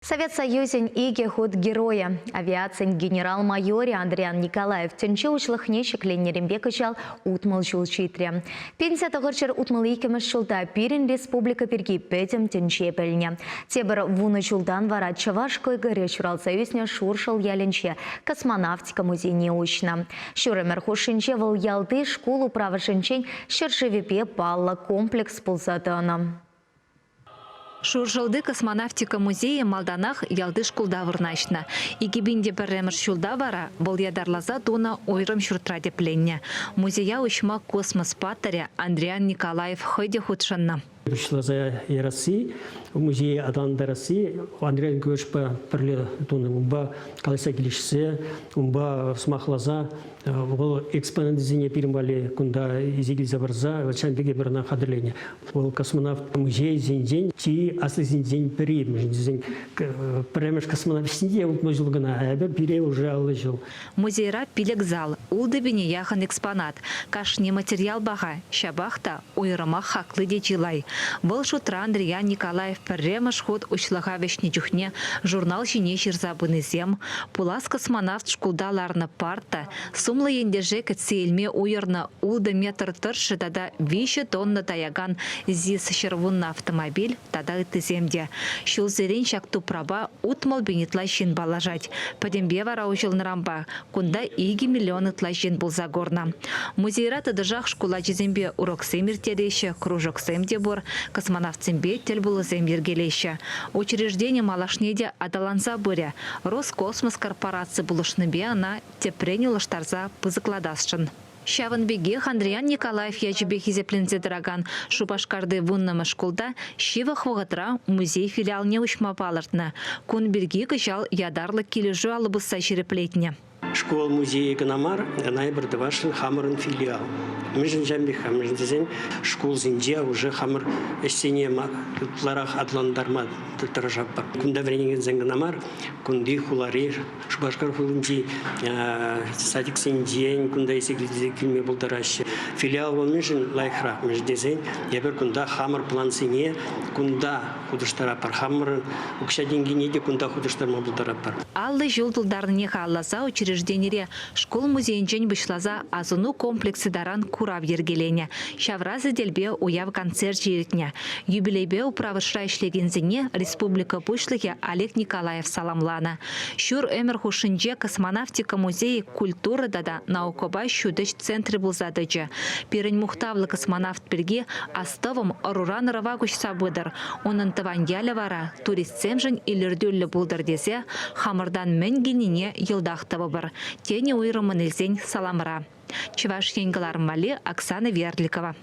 Совет Союзӗн икӗ хут геройӗ, авиацин генерал-майорӗ Андриян Николаев тӗнче уҫлӑхне ҫӗкленнӗренпе кӑҫал 60 ҫул ҫитрӗ. Пенси тӑхӑрҫӗр утмӑл иккӗмӗш ҫулта пирӗн республика пирки пӗтӗм тӗнче пӗлнӗ. Тепӗр вунӑ ҫултан вара чӑваш кӑйкӑрӗ ҫуралса ӳснӗ Шуршӑл ялӗнче космонавтика музейне уҫнӑ. Ҫур ӗмӗр хушшинче вӑл ялти шкул управӑшӗнчен ҫӗршывӗпе паллӑ комплекс пулса тӑнӑ. Шуршӑлти космонавтика музейӗ малтанах ялти шкулта вырнаҫнӑ. 2001 ҫулта вара вӑл ятарласа тунӑ уйрӑм ҫуртра тӗпленнӗ. Музея уҫма космос паттӑрӗ Андриян Николаев хӑй те хутшӑннӑ. Пуҫласа ярасси, музее аталантарасси Андрей Николаевичпа пӗрле тунӑ. Унпа калаҫса килӗшсе, унпа сӑмахласа вӑл экспонатсене пирӗн валли кунта илсе килсе парса ҫавӑн пек эпир ӑна хатӗрленӗ. Вӑл космонавт музейӗсенчен чи аслисенчен пӗри, мӗншӗн тесен пӗрремӗш космонавт ӗҫне 60 ҫул кӑна, а эпӗ пире уже 50 ҫул. Музейра пилӗк зал, ултӑ пине яхӑн экспонат. Кашни материал паха, ҫапах та уйрӑмах хакли те чылай. Вӑл шутра Андриян Николаев пӗрремӗш хут уҫлӑха вӗҫнӗ чухне журнал ҫине ҫырса пынисем, пулас космонавт шкулта ларнӑ парта, сумлӑ ентеше кӗтсе илме уйӑрнӑ ултӑ метр тӑршшӗ тата виҫӗ тонна таякан ЗИС 110 автомобиль тата ыттисем те. Ҫулсерен ҫак тупрапа 60 пин ытла ҫын паллашать. Пӗтӗмпе вара уҫӑлнӑранпа кунта 2 миллион ытла ҫын пулса курнӑ. Музейра тӑтӑшах шкул ачисемпе уроксем ирттереҫҫӗ, кружоксем те пур, космонавтсемпе тӗлпулусем йӗркелеҫҫӗ. Учреждени малашне те аталанса пырӗ. Роскосмос корпораци пулӑшнипе ӑна тӗпрен улӑштарса пысӑклатасшӑн. Ҫавӑн пекех Андриян Николаев ячӗпе хисепленсе тӑракан Шупашкарти вуннӑмӗш шкулта ҫывӑх вӑхӑтра музей филиалне уҫма палӑртнӑ. Кун пирки кӑҫал ятарлӑ килӗшӳ алӑ пусса ҫирӗплетнӗ. Шкул музейӗ кӑна мар, ӑна эпир тӑвасшӑн хамӑрӑн филиал. Мӗншӗн ҫавӑн пек-ха? Мӗншӗн тесен шкулсенче уже хамӑр ӗҫсене ытларах аталантарма тӑрӑшатпӑр. Кунта вӗренекенсен кӑна мар, кунти хулари Шупашкар хулинчи садиксенчен кунта илсе килме пултараҫҫӗ. Филиал вӑл мӗншӗн лайӑхрах? Мӗншӗн тесен эпир кунта хамӑр плансене кунта хутӑштаратпӑр. Хамӑрӑн укҫа-тенкине те кунта хутӑштарма пултаратпӑр. 50 ҫул тултарнине халалласа учрежденире шкул музейӗнчен пуҫласа асӑну комплексӗ таран курав йӗркеленӗ. Ҫавра сӗтелпе уяв концерчӗ иртнӗ. Юбилейпе управӑшра ӗҫлекенсене республика Пуҫлӑхӗ Олег Николаев саламланӑ. Ҫур ӗмӗр хушшинче космонавтика музейӗ культура тата наукӑпа ҫутӗҫ центрӗ пулса тӑчӗ. Пирӗн мухтавлӑ космонавт пирки астӑвӑм ӑруран ӑрӑва куҫса пытӑр. Унӑн тӑван ялӗ вара туристсемшӗн илӗртӳллӗ пултӑр тесе хамӑртан мӗн килнине йӑлтах тӑвӑпӑр, тенӗ уйрӑммӑн илсен саламра. Чӑваш Ен кӑларӑм валли Оксана Верликова.